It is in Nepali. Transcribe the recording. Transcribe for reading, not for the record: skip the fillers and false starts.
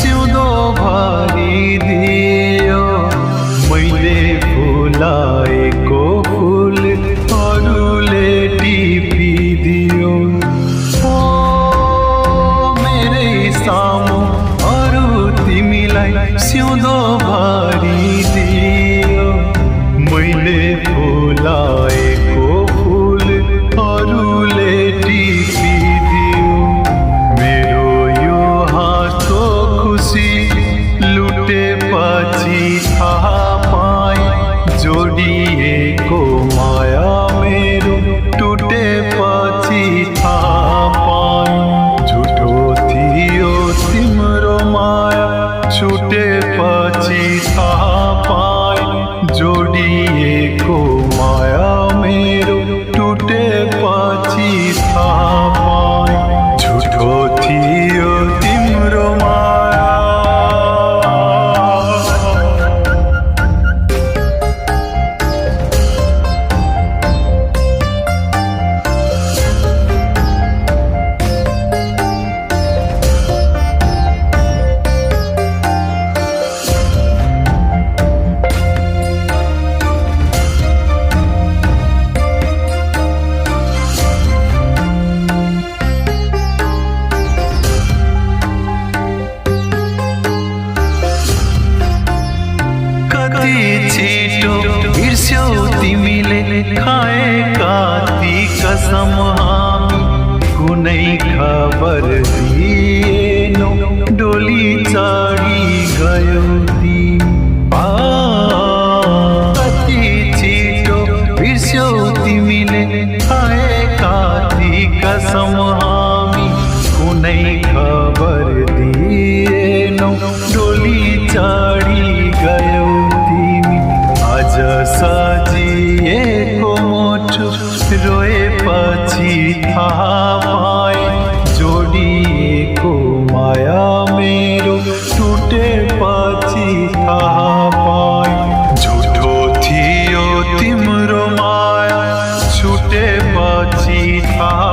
सिउँदो भरी दियो। मैले फुलाएको फुल अरूले टिपिदियो। ओ मेरै सामु अरू तिमीलाई सिउँदो भरी दियो। मैले फुलाएको फुल अरूले टिपिदियो। मेरो यो हाँसो खुसी लुटेपछि थाहा पाएँ, जोडिएको माया मेरो टुटेपछि थाहा पाएँ। झुठो थियो तिम्रो माया, छुटेपछि थाहा पाएँ। जोडिएको माया मेरो टुटेपछि थाहा पाएँ। झुठो थियो तिम्रो माया। कति छिटो बिर्स्यौ तिमीले खाएका ती कसम हामी। कुनै खबर दिएनौ, डोली चढी गयौ तिमी। कति छिटो बिर्स्यौ तिमीले खाएका ती कसम हामी। कुनै खबर दिएनौ, डोली चढी गयौ तिमी। आज सजिएको मुटु रोएपछि थाहा पाएँ, जोडिएको माया मेरो टुटेपछि थाहा पाएँ। झुठो थियो तिम्रो माया, छुटेपछि थाहा